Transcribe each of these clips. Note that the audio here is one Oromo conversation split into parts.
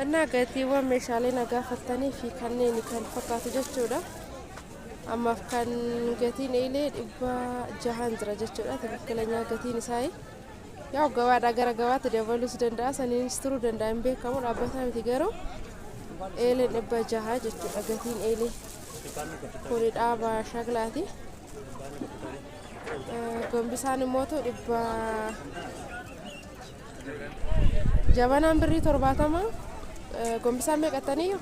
Innaa gatiiwwan meeshaalee na gaafattanii fi kanneen kan fakkaatu jechuudha. Ammaaf kan gatiin eelee 600n jira jechuudha. Tikikkilanya gatiin isaa yaa gabaadhaa gara gabaatti dabaluus danda'a, saniinis turuu danda'a, hin beekamu, dhaabbataa miti, garuu eeleen 600 jechuudha gatiin eelee. Kuni dhaaba shaklaati. Gombisaan immootu dhibba jabanaan birrii 70, gombisaan meeqattaniyyuu?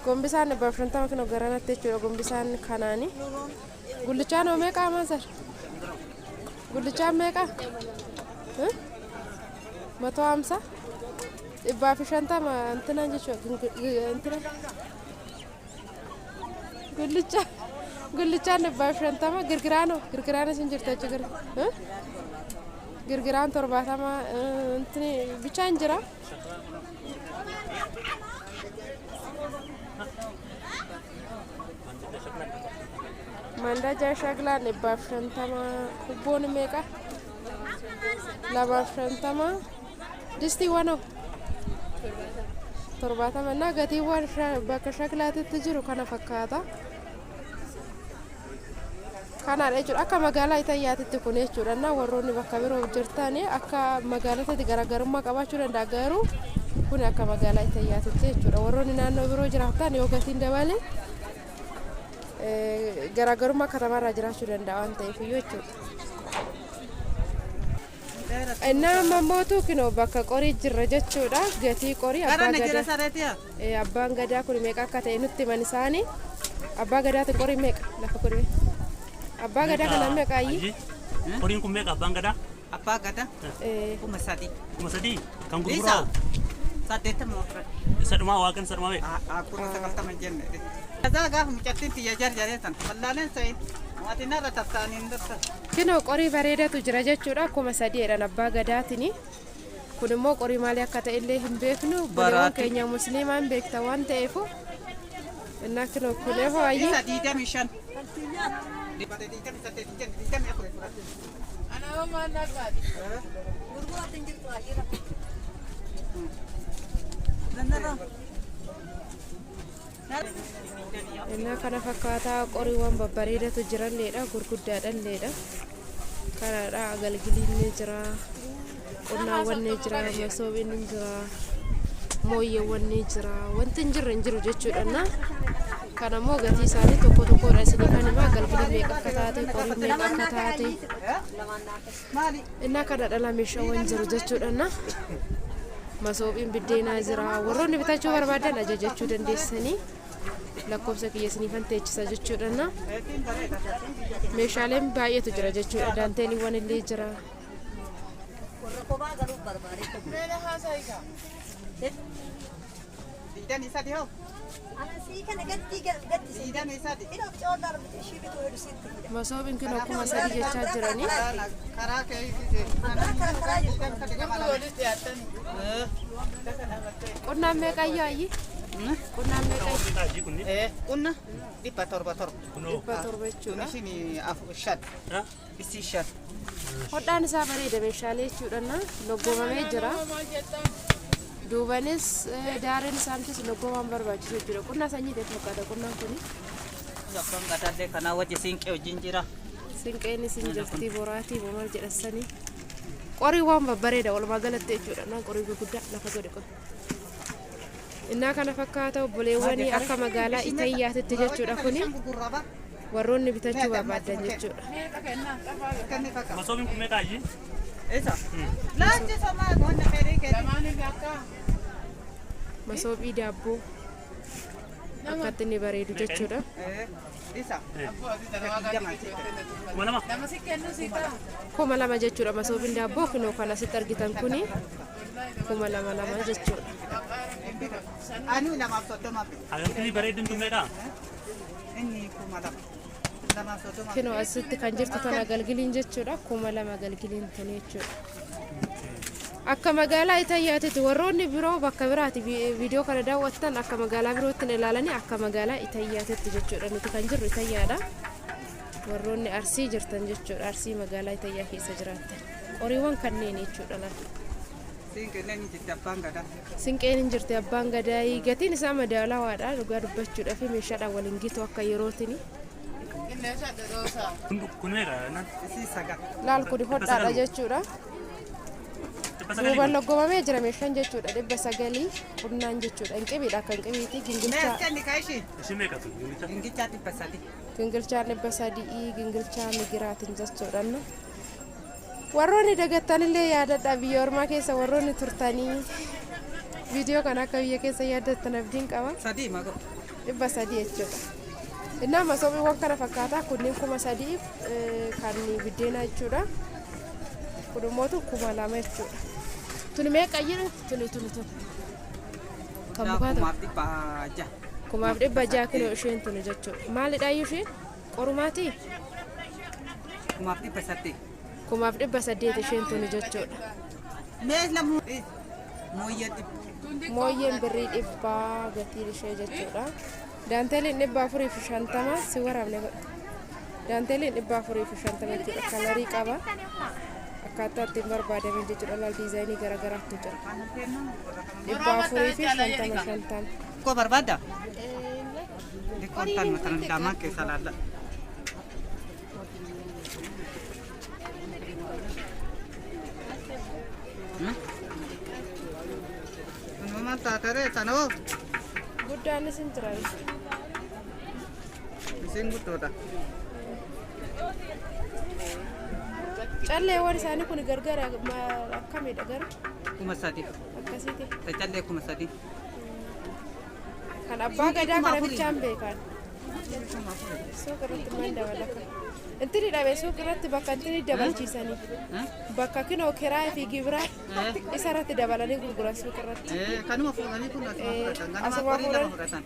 Gombisaan 150 kinoo garanatti jechuudha gombisaan kanaani. Gullichaan hoo meeqa maasar? Gullichaan meeqa? 150, 150 intinaan jechuudha intina. Gullichaa gullichaan 150, girgiraanoo girgiraanis hin jirti achi gara. Girgiraan 70, intini bichaan jira. Mandajaa shaglaan 150, kubboon meeqa? 250, distiiwwan hoo? 70. Innaa gatiiwwan bakka shaklaatitti jiru kana fakkaata. Kanaadha jechuudha. Akka magaalaa Itayyaatitti kun jechuudha. Innaa warroonni bakka biroo jirtan akka magaalotatti garaagarummaa qabaachuu danda'a, garuu kun akka magaalaa Itayyaatitti jechuudha. Warroonni naannoo biroo jiraatan yoo gatiin dabale garaagarummaa katamarraa jiraachuu danda'a waan ta'eef iyyuu jechuudha. Innaa amma mootu kinoo bakka qorii jirra jechuudha. Gatii qorii abbaa gadaa. Abbaan gadaa kun meeqa akka ta'e nutti himan isaanii. Abbaa gadaati qorii meeqa lafa godhame? Abbaa gadaa kana meeqa ayyi? Qoriin kun meeqa abbaan gadaa? Abbaa gadaa 3000. 3000 kan gurguramu. 84. Isa dhumaa waaqan isa dhumaa meeqa? Akkuma 90 jenne. Kaza gaafa mucattiin tiyya jarjaree san wallaaleen sa'i maatiin irra tattaaniin darta. Kinoo qorii bareedatu jira jechuudha. 3000 jedhan abbaa gadaatini. Kun immoo qorii maalii akka ta'e illee hin beeknu. Obboleewwan keenya musliimaa hin beekta waan ta'eef. Innaa kinoo kun eehoo ayyi. Isa 25. 28 jenne, 24 fudhate. Innaa kana fakkaataa qoriiwwan babbareedatu jiralleedha, gurguddaadhalleedha. Kanaadha agalgiliin ni jira, qonnaawwan ni jira, masoobiin ni jira, mooyyeewwan ni jira, wanti hin jirre hin jiru jechuudha. Innaa kana immoo gatii isaanii tokko tokkodha isinii kan himaa, agalgiliin meeqa akka taate, qoriin meeqa akka taate. Innaa kana dhala meeshaawwan jiru jechuudha. Innaa masoobiin biddeenaa jira. Warroonni bitachuu barbaadan ajajachuu dandeessanii, lakkoofsa kiyya isiniifan teechisa jechuudha. Innaa meeshaaleen baay'eetu jira jechuudha. Daanteeliiwwan illee jira. 23 hoo? 23. Masoobiin kun 3000 jechaa jiranii. Karaa kee. Qunnaan meeqayyoo ayyi? Qunnaan meeqayyo? Meeqa kunni? Qunna 700 7. Kunoo. 700 jechuudha. Isin afur shan. Isii shan. Hodhaan isaa bareeda meeshaalee jechuudha. Loggomamee jira. Duubanis daareen isaanitis loggomaan barbaachisu jechuudha. Qunnaa sanyii ta'e fakkaata qunnaan kuni. Abbaan gadaallee kanaa wajji siinqee wajjin jira. Sinqeenis hin jirti, boraatii moo maal jedhassanii. Qorii waan babbareeda walumaa galatti jechuudha. Naan qorii gurguddaa lafa godhe qori. Innaa kana fakkaata obboleewwanii, akka magaalaa Itayyaatitti jechuudha kuni, warroonni bitachuu barbaadan jechuudha. Masoobiin kun meeqa ayyi? Isa. Laachi somaa wanna fedhii keeti. Masoobii daabboo akkatti inni bareedu jechuudha. Isa. 20. 2000? 2000 jechuudha masoobiin daabboo kunoo kan asitti argitan kuni 2000 lama jechuudha. Ani 230 bitu. Agalgilii bareedduun tun meeqa? Inni 2000. 230. Kinoo asitti kan jirtu tana agalgiliin jechuudha. 2000 agalgiliin tun jechuudha. Akka magaalaa Itayyaatitti, warroonni biroo bakka biraati viidiyoo kana daawwattan akka magaalaa birootti hin ilaalanii, akka magaalaa Itayyaatitti jechuudha. Nuti kan jirru Itayyaadha. Warroonni Arsii jirtan jechuudha. Arsii magaalaa Itayyaa keessa jiraattan. Qoriiwwan kanneen jechuudha lafa. Siinqillee ni jirti abbaan gadaa. Sinqeen hin jirti abbaan gadaayii gatiin isaa madaalawaadha dhugaa dubbachuudhaaf meeshaadhaan waliin gitu akka yerootiin. Kun meeqa naan? Isii sagal. Laal kuni hodhaadha jechuudha. 900. Duubaan loggomamee jira meeshaan jechuudha 900 qunnaan jechuudha. Hinqibiidha akka hinqibiiti gingilchaa. Mees kenni ka ishii. Ishii meeqa tun? Gingilchaa? Gingilchaa 300. Gingilchaan 300 gingilchaa migiraatiin jechuudha. Warroonni dagattanillee yaadadha biyya ormaa keessa warroonni turtanii viidiyoo kana akka biyya keessa yaadattan abdiin qaba. Sadii mago. 300 jechuudha. Innaa masoobiiwwan kana fakkaataa kunneen 3000 kan biddeenaa jechuudha. Kun immoo 2000 jechuudha. Tuni meeqa jedhu tuni tuni tuni. Kan mukaa ta'u. 1600. 1600 kiloo isheen tuni jechuudha. Maalidha isheen? Qorumaatii? 1800. 1800 isheen tuni jechuudha. Mees lamu. Mooyyee dhibba. Mooyyeen birrii 100 gatiin ishee jechuudha. Daanteeliin 450 si waraabne godha. Daanteeliin 450 jechuudha. Kalarii qaba. Akkaataa ittiin barbaadame jechuudha. Laal diizaayinii garaagaraatu jira. 450 50. Koo barbaadda? Dikkoon tan matan lamaan keessa laalla. Maal taataree tanoo? Guddaanis hin jira. Isiin guddoodha. Calleewwan isaanii kun gargar akkamidha garuu? 3000. Akkasiiti. Callee 3000. Kan abbaa gadaa kana bichaan beekan. Suuqa irratti maal dabalaka? Intini dhabe suuqa irratti bakka intini dabalchiisanii. Bakka kinoo kiraa fi gibiraa isa irratti dabalanii gurguran suuqa irratti. Kanuma fuudhanii kun asuma fudhatan. Ganama Asuma horii lama fuudhan. fudhatan.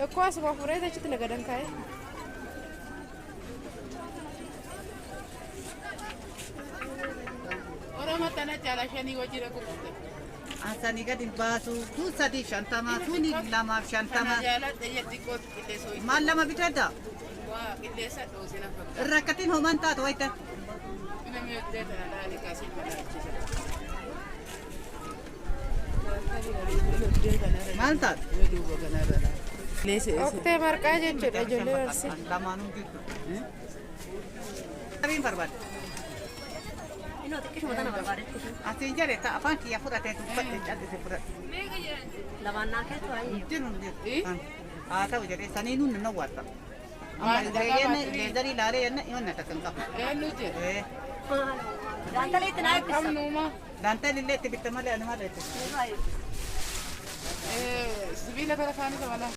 Ekkoo asuma fuudhee achitti nagadan kaa'e. Asanii gadi hin baasu. Tun 350, tun 250. Maal lama bitadda? Rakkatiin homaan taatu wayita. Maal taatu? Oktee marqaa jechuudha ijoolleen arsii. Lamaanuu jirtu. Qabiin barbaada. Asiin jedhe ta afaan kiyya fudhatee dubbadhe callise fudhadhe. Jiru hin jiru. Haa ta'u jedhee sanii nuun nan waata. Amma leezarii ilaalee yenna yoonna takka hin qabu. Daantaan illee itti bitta malee ani malee itti. Sibiila kana faana mala.